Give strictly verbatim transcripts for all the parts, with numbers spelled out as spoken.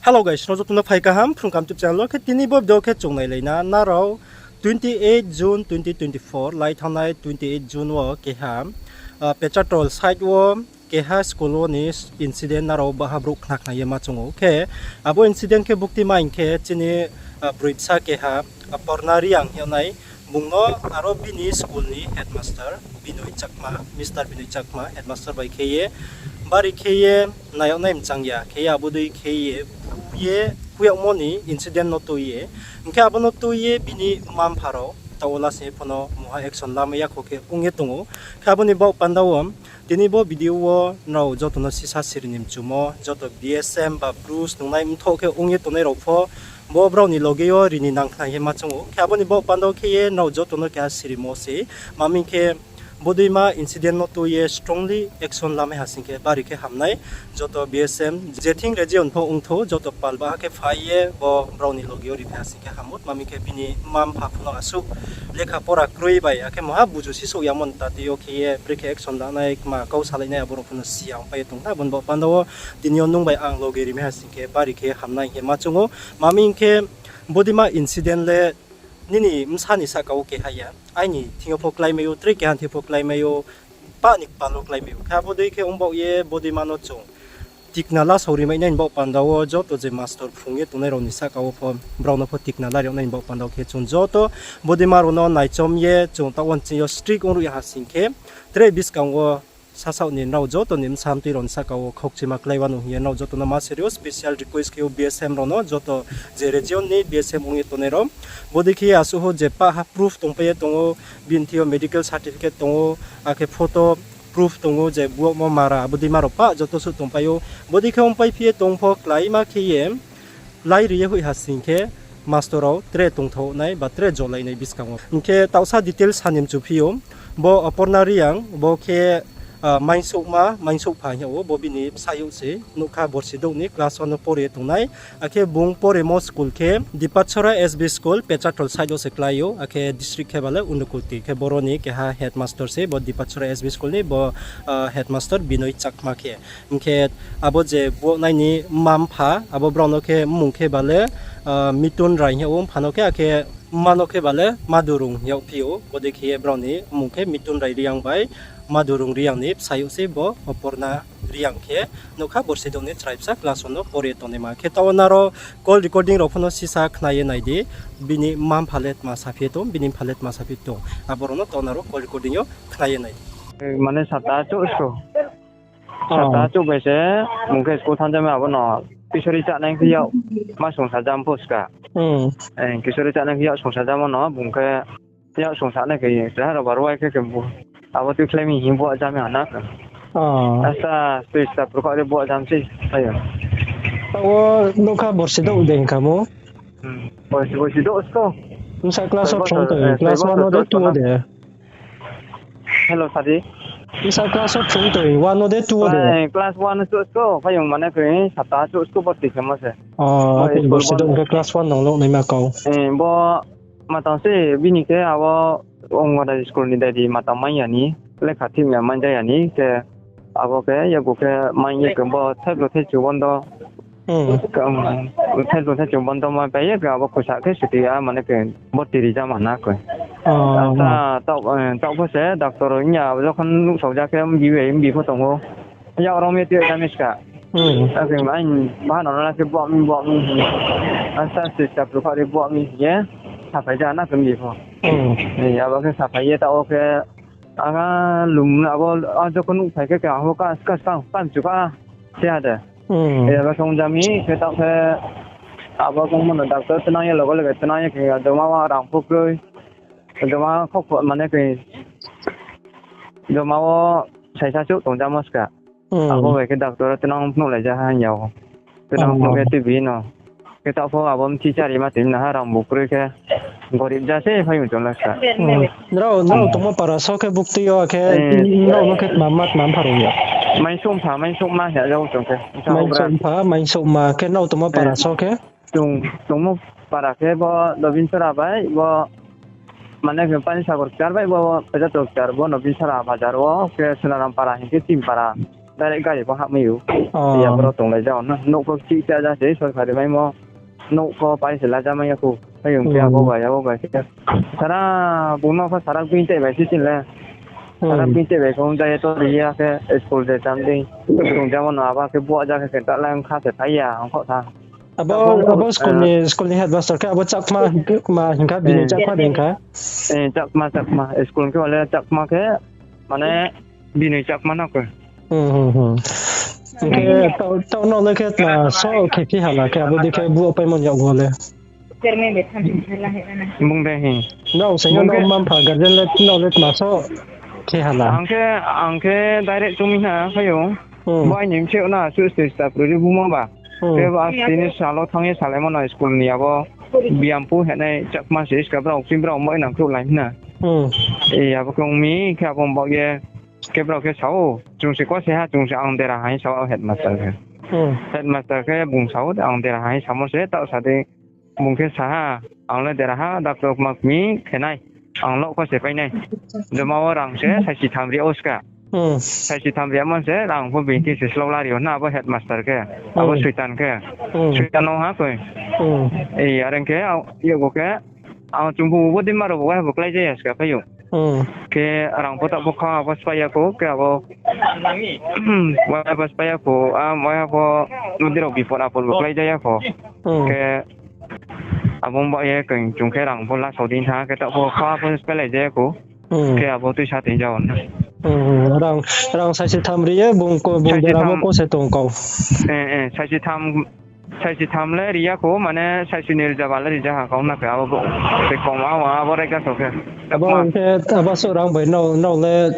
Hello guys, nrao joto no phai kaham Phrung Kaham YouTube channel wo. Khe tini bo video khe chung nailai na, nrao twenty eight June twenty twenty four, lai thanngnai twenty eight June wo keha, ah, Pechatol side wo keha school wo ni incident nrao baha brouh khna khna ye ma choung ou. Khe abo incident khe bukti ma hing khe chini, ah, broi bsa keha, ah, Aparna Reang hing yagnai, bung no aro bini school ni headmaster Binoi Chakma, Mister Binoi Chakma, headmaster bai khe ye, bari khe ye, nai yag nai mchang ya khe ye, abo dei khe ye, ye, khui yagmo ni incident no tui ye. Hing khe abo no tui ye bini mma-mpha rao taoh wo lasing ye pho no mungha action lamai ya kho khe ong ye tong ou. Khe abo ni baoh panda wo, tini bo video wo nrao joto no sisa siri ni mchumo, joto B S M ba Bru snungnai mthoh khe ong ye tongnai rao pho, bo brao ni loge yo ri ni nang khna ye ma choung ou. Khe abo ni baoh panda wo khe ye nrao joto no keha sirimo se, ma hing khe, bodeima incident no tui ye strongly action lamai ha sing khe bari khe ham nai. Joto B S M, je thing region pho ong thou, joto pal baha khe phai ye bo brao ni loge yo ri phai ha sing khe ham ou, ma hing khe bini mma-mpha pho no asuh lekha pora kroi bai, akhe mungha buju sisouh yamo ni tati yo khe ye brekhe action lanai, kma kau salai nai, abo rao pho no si ya ongpai ye tong na. Abo ni baoh panda wo tini yo nung bai ang loge rimai ha sing khe bari khe ham nai hing ye ma choung ou. Ma hing khe, bodeima incident le nini bsa ni sahka wo keha ya, aini thing yo pho kláimai ou, tre keha ni thing yo pho kláimai ou, pah ni kpal wo kláimai ou. Khe abo dei khe ong baoh ye bodeima no chung tikna lasao rimai nai ni baoh panda wo joto je master phrung ye tongnai rao ni sahka wo pho, brao no pho tikna la ri yag nai ni baoh panda wo khe chung joto bodeima rao no naichom ye chung taoh wo nching yo strict ong ruh ya ha sing khe, tre buskang wo sasaoh ni nrao joto ni bsa mtoi rao ni sahka wo khaukchima klái wanou hing ye nrao joto no ma siri ou, special request khe ou B S M rao no, joto je region ni B S M ong ye tongnai rao. Bodei khe ye asuh ho je pah ha proof tongpai ye tong ou, bini thing yo medical certificate tong ou, akhe photo proof tong ou je buakmo mara, abo deima rao pah joto suh tongpai ou. Bodei khe ongpai phi ye tong pho kláima khe ye, lái ri ye hoih ha sing khe, master rao tre tongthouh nai ba tre jolai nai buskang wo. Hing khe taohsa detail sa ni mchu phi ou, bo Aparna Reang, bo khe, ah, Mainsouhma, Mainsouhpha hing yag ou, bo bini bsayouh se, nougkha borsi douh ni class one no pore tongnai. Akhe bung poremo school khe Dipachora S B school, Pechatol side wo se klái ou, akhe district khe bale Unakoti, khe boro ni keha headmaster se, bo Dipachora S B school ni bo, ah, headmaster Binoi Chakma khe. Hing khe abo je buaknai ni mma-mpha, abo brao no khe mmung khe bale, ah, Mitun Rai hing yag ou, mpha no khe, akhe mma no khe bale Madurung hing yag phi ou. Bodei khe ye brao ni mmung khe Mitun Rai Reang bai Madurung Reang ni bsayouh se bo Aparna Reang khe, nougkha borsi douh ni chrai bsa class one no pore tongnaima. Khe taoh wo nrao call recording rao pho no sisa khna ye nai di, bini mma-mpha le tma saphi ye tong, bini mpha le tma saphi tong, abo rao no taoh wo nrao call recording yo khna ye nai di. Mane sata chouh school. Sata chouh bai se, bung khe school thanng jama abo no kisori chánai khe yak ma songsa jam pho ska. Kisori chánai khe yak songsa jamo no bung khe yak songsa nai khe, keha rao ba ruai khe khe bu. Abo tuikhlai mi hing buak jam ya na khe. Asa, tui sta purkhaoh le buak jam se, ayo. Taoh wo nougkha borsi douh de hing kha mo? Borsi, borsi douh sko. Bsa class wo phrung tong, class one wo de, two wo de? Hello, sadi. Bsa class wo phrung tong, one wo de, two wo de? Class one wo chouh sko, phaiyong mane khe sata chouh sko, borsi khemo se. Borsi douh khe class one nang nouh naima kau. Bo matang se bini khe abo Anganwadi school ni dadi matang mai ya ni, lekha thik ya mai ja ya ni khe, abo khe yakgu khe mai ye khe bo thaiblung thaichu bondo, thaiblung thaichu bondo mai pai ye khe abo khusa khe suti ya mane khe bo tiri jama na khe. Taoh pho se doctor ong ya, jokhon nuhsao ja khe mbi bai mbi pho tong ou. Yak rom ye tui jami ska. Akhe aini bahan no la khe buak mi, buak mi hing. Asa se chapru kha ri buak mi hing ye. Saphai ja na khe mbi pho. Abo khe saphai ye taoh wo khe, aga lum abo, a jokhon nuhphai khe, khe abo ka, ka, ka, kamchu ka, se ha de. Abo khe ong jami khe taoh khe, abo khe ongmo no doctor tnang ye loge loge tnang ye khe, joma wo rang pho kroi. Joma khokpho mane khe, joma wo saisa chouh tong jamo ska. Abo bai khe doctor tnang phnuhlai ja ha hing ya ou. Tnang phnuh khe tui bi no. Khe taoh pho abo mthi chari ma tui na ha rang bu kroi khe. Gorib ja se phai mchong la ska. Nrao, nrao tongmo para so khe buktui yo khe, nrao no khe tma ma tma mpha rung ya? Mainsouhpha, Mainsouhma hing ya ou chung khe. Mainsouhpha, Mainsouhma khe nrao tongmo para so khe? Chung, tongmo para khe bo Nobin Sora bai, bo mane khe Pani Sagar kchar bai, bo Pechatol kchar, bo Nobin Sora bazar wo, khe Sonaram para hing khe Tin para. direct gari pho hahmai ou. Ya, boro tonglai jao na. Nouh pho kchih kchih ja se, sorkari maimo. Nouh pho pai se laja mai ya khou. Phai ong khe abo bai, abo bai khe. Sara, bung no pho sara bini tei bai si chin le. Sara bini tei bai khe ong ja ye to ri ya khe, school de cham dei. Tong jamo no abo khe buah ja khe, khe ta lai ong kha se phai ya, ong kho tha. Abo, abo school ni, school ni headmaster khe abo Chakma, ma hing kha, bini Chakma de hing kha. Eh, Chakma, Chakma. School khe wale Chakma khe, mane, bini Chakma na khe. Hmm, hmm, hmm. Hing khe, tau, tau no le khe tma so khe phi hala khe, abo dei khe buah paimo ni yag wo le. Bung de hi. Nrao se yo no mma mpha guardian le, no le tma so khe hala. Ang khe, ang khe direct tumi na phai ou. Bo aini mse na, su stage ta pruri buma ba. Khe ba tini salo thanng ye salaimo no school ni abo Biampu hinai Chakma se iska brao, chini brao mo nang khruh lai hna. E, abo khe ong mi, khe abo baoh ye, khe brao khe sa ou, chung se ko se ha, chung se ang dera ha hing sa ou headmaster khe. Headmaster khe bung sa ou, ang dera ha hing samo se, taoh sa dei, bung khe sa ha, ang le dera ha, doctor kma kmi khe nai, ang lo ko se pai nai. Joma wo rang se, saisi tham ri ou ska. Saisi tham ri amo se, rang pho bini se slow lari ou na, abo headmaster khe, abo Soitan khe. Soitan no ha koi. E, are ong khe, yago khe, ang chung pho bo dei ma rao bo wai bo klái ja ya ska phai ou. Khe rang pho taoh pho kha, abo spai ya khou, khe abo, wai bo spai ya khou, a, wai bo, nodi rao bipod apod bo klái ja ya khou. Khe, abo baoh ye khe chung khe rang pho la sao dei tha, khe taoh pho kha pho spai lai ja ya khou. Khe abo tuisa tong jao na. Rang, rang saisi tham ri ye, bung ko, bung dera mo ko se tong kau. Saisi tham le ri ya khou, mane saisi ni ri ja ba le ri ja ha kau na khe, abo bo, te kong a, abo rega so khe. Abo khe, abo so rang bai nrao, nrao le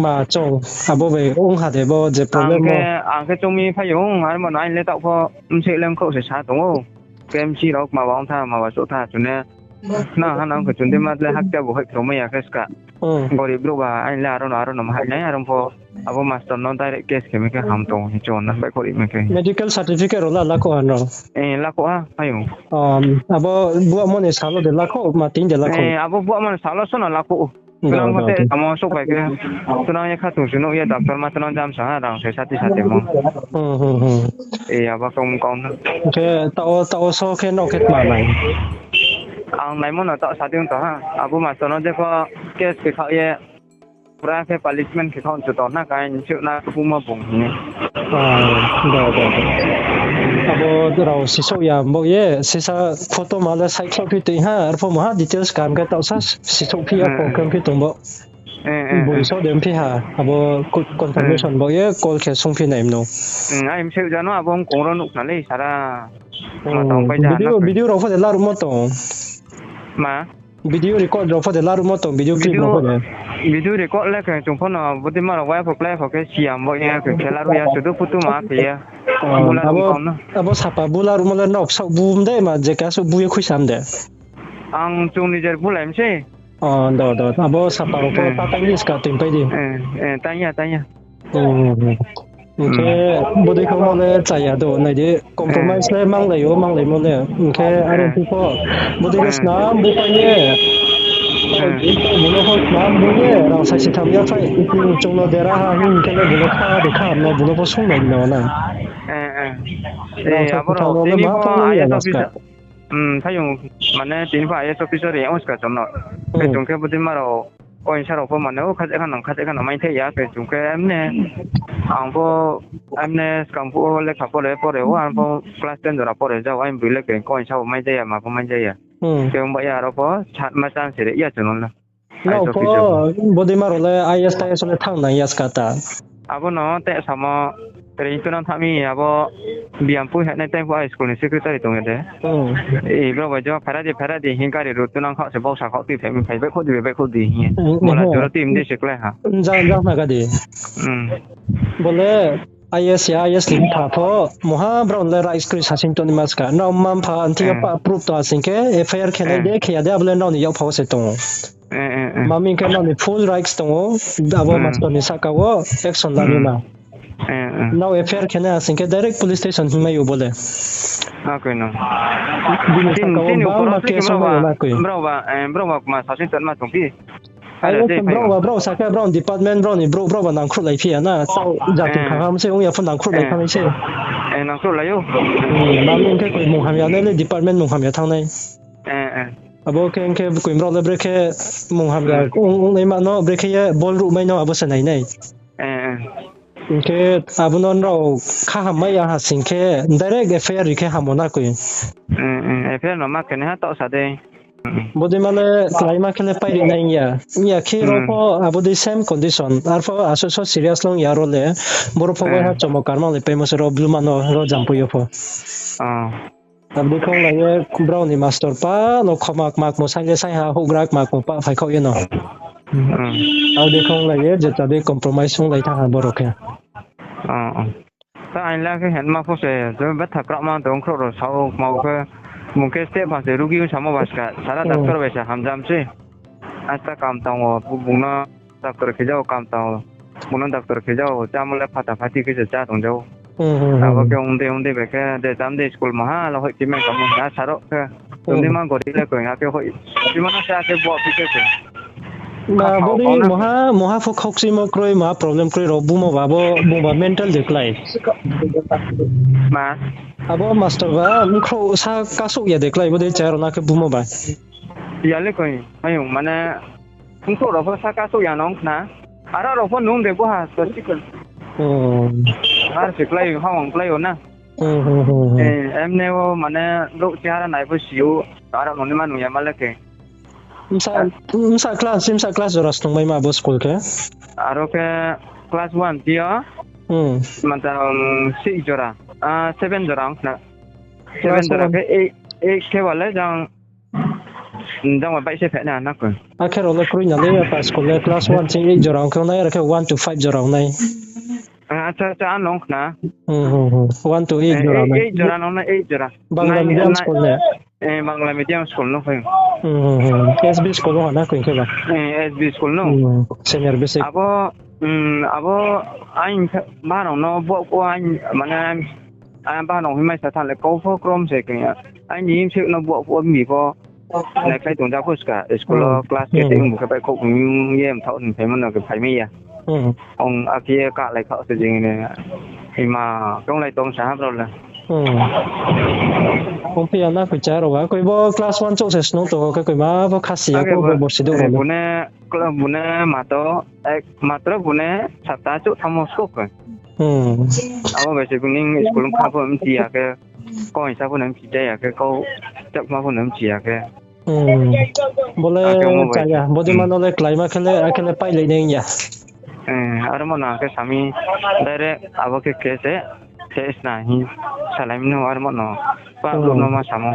ma chung, abo bai ong ha de bo je problem mo. Ang khe chung mi phai ou, armo no aini le taoh pho, mse le ong khrouh se sa tong ou. Khe msi rao ma ba ong tha, ma ba souh tha, chung ne. Nang ha nang khe chung dei ma le hakcha bo hoih khromai ya khe ska. Gorib brouh ba, aini le aro no, aro no ma hai nai, aro pho, abo master no direct case khe mi khe ham tong hing chung na baihkhouh ri mi khe. Medical certificate rao la, lakhouh ha no? E, lakhouh ha, phai ou. Abo buahmo ni salo de lakhouh, ma tini de lakhouh? E, abo buahmo ni salo so no lakhouh ou. Tnang pho te amo souh bai khe, tnang ye kha tong se nuh ye doctor ma tnang jam sa ha, rang se sati sati mo. E, abo khe ong kau na. Khe taoh, taoh so khe nrao khe tma nai? Ang naimo no taoh sa dei ong tong ha. Abo master no je pho case khe khaoh ye, pura khe punishment khe khaoh chu tong na, kain chu na, kumo bung hing ye. Abo rao sisouh ya bo ye, sisa photo ma le saikhlauh phi tong ha, arpho maha details kaham khe taoh sa sisouh phi ya, program phi tong bo. Bung so de mphi ha, abo confirmation bo ye call khe sungphi nai mno. Ai mse ja no abo kong ro nuh khna le sara. Video, video rao pho de laruhmo tong. Ma? Video record rao pho de laruhmo tong, video clip rao pho de. Video record le khe chung pho no, bodei ma rao wai pho klái pho khe siya bo ye khe, khe laruh ya, sudu photo ma khe ye. Abo sapa bu laruhmo le nrao ksaoh bu mdei ma, je khe asuh bu ye khuisa mde. Ang chung nijer bulai mi se. Abo sapa rao pho ta tang di ska, toingpai di. Tang ya, tang ya. Hing khe bodei khe mo le chaya do, nai di, compromise le manglai ou, manglaimo le. Hing khe aro phi pho, bodei khe snam bu pai ye. Bung no pho snam bu ye, rang saisi tham ya phai, chung no dera ha hing khe le bung no kha de kha no, bung no pho sung nai no na. Rang saisi tham no le ma tang ya na ska. Thayung, mane tini pho I A S officer ri ong ska chung no. Khe chung khe bodei ma rao, oinsa rao pho mane o khaje kha nang, khaje kha nang mai thai ya, khe chung khe emne, ang pho, emne skang phuh o lekha pore, pore o, ang pho class ten jora pore jao, aini boi le khe oinsa bo mai ja ya, ma pho mai ja ya. Khe ong ba ya aro pho, ma chance ri ya chung no le. Nrao pho bodei ma rao le I A S, I A S le thanng nang ya ska ta. Abo no te samo, ri tu nang tha mi, abo Biampu hinai tei pho high school ni secretary tong ye de. E, brao bai jo, phaira di, phaira di, hing gari route tu nang khaoh se, bausa khaoh tui phai, phai baihkhouh di, baihkhouh di hing ye. Bola joro tui mdei se klái ha. Jang, jang na ga di. Bo le I A S ya, I A S ni mpha pho, mungha brao le rights kroi sasing tongnaima ska. Nrao mma mpha nthi yo pa proof tong ha sing khe, F I R khe nai de, khe ya de, abo le nrao ni yakpha wo se tong ou. Ma mi khe nrao ni full rights tong ou, abo master ni sahka wo action lanaima. Nrao F I R khe nai ha sing khe direct police station hingmai ou bo le. Bini sahka wo bangma case ongmai ou na koi. Brao ba, brao ba kma sasing tongma tong phi. Ai, brao ba, brao sa khe, brao department, brao ni brouh, brao ba nangkhruhlai phi ya na, taoh jati khaham se ong ya pho nangkhruhlai thanng nai se. Nangkhruhlai ou. Mami ong khe koi mung hamya nai le department mung hamya thanng nai. Abo khe ong khe koi brao le brekhe mung hamya ong, ongnaima no brekhe ye ball ruhmai no abo se nai nai. Hing khe abo no nrao kha hammai ya ha sing khe direct F I R ri khe hamo na koi. F I R no ma khe nai ha taoh sa dei. Bodei ma le kláima khe le pairi nai ya. Ong ya khe ro pho abo dei same condition. Arpho asuh so serious long ya ro le. Boro pho waiha chomo karma le paimo se ro bluma no ro Jampui yo pho. Abo dei khe onglai ye brao ni master pa no khoma kma kmo saing le saing ha, houhgra kma kmo pa phai khaoh ye no. Abo dei khe onglai ye jeta dei compromise onglai thanng ha boro khe. Ta aini la khe hema pho se, je betha kraohma tong khrouh rao sao kma khe, bung khe steh pha se rugi ong samo ba ska, sara doctor bai se hamjam se. Asta kam tang o, bung no doctor khe jao kam tang o. Bung no doctor khe jao, chámo le phata phati khe se chá tong jao. Abo khe ong dei ong dei bai khe, de cham dei school maha lo hoih ti mai kamo na saro khe. Tong dei ma gori le koi, akhe hoih ti ma na se akhe bo phi khe koi. Bodei moha, moha pho khaukchimo kroi, moha problem kroi rao bumo ba bo, bung ba mental de klái. Abo master ba, bkhrouh sa kasouh ya de klái, bodei chaya rao na khe bumo ba. Ya le koi, ayong mane, bkhrouh rao pho sa kasouh ya nong khna. Aro rao pho nung de bo ha, so si koi. Ar se klái, hawang klái o na. Emne o mane, brouh chehara nai pho si ou, aro nung ni ma nung ya ma le khe. Bsa class, bsa class jora snungmaima abo school khe? Aro khe class one ti yo, manta, six jora, seven jora ong khna. Seven jora khe eight, eight khe ba le jang, jang ba baih se phaina na koi. Akhe rao le kroi na le, apa school le class one ching eight jora ong khe nai, aro khe one to five jora ong nai. Acha, acha, ano ong khna. One to eight jora nai. Eight jora nong na, eight jora. Bangla medium school le? Bangla medium school no khe. S B school no ha na koi khe ba? S B school no. Senior basic. Abo, abo, aini bahanao no bo ko aini, mane, bahanao himai sa thanng le kau pho krom se khe. Aini himsek no bo ko mi pho. Nai khlai tong ja pho ska, school o class ke tei ong bu khe bai khouh ye mthaoh ni phaimo no khe phaimai ya. Ong akhe ye kahlai khaoh se jing ni. Ima, tonglai tong sa ha brao le. Ong phi ya na koi cha rao ba, koi bo class one chouh se snung tong khe koi ma bo khasi ya khe bo borsi do bo. Bune, bune mato, matro bune sapta chouh thanngmo sko khe. Abo bai se bini school ong kha pho mchi ya khe, kau hingsa pho no mchi ja ya khe, kau chakma pho no mchi ya khe. Bo le chaya, bodei ma no le kláima khe le, akhe le pailai nai ya. Aro mo no khe sami, direct abo khe khe se, khe sna hing salai mano aro mo no, pa brouh no ma samo.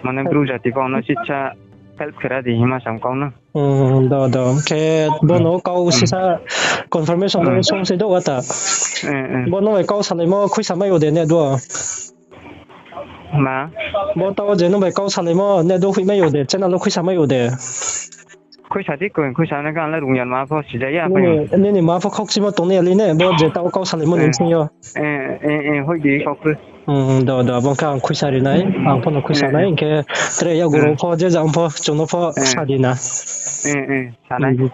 Mane bru jati kau no sisa help khera di hing ma sam kau no. Do, do, khe bo no kau sisa confirmation no song se do wa ta. Bo no bai kau salaimo khuisa mai o de ne do. Bo tao je nung bai kau salaimo, net do hoihmai yo de, channel wo khuisa mai yo de. Khuisa di koi, khuisa na khe ang le rungyan ma pho sija ya. Nini ma pho khaukchimo tongnai ya le ne, bo je tao kau salaimo ni bsing yo. Hoih di kau khe. Do, do, abo khe ang khuisa ri nai, ang pho no khuisa nai, hing khe tre yakgu rao pho, je jang pho, chung no pho sa di na. Sanai.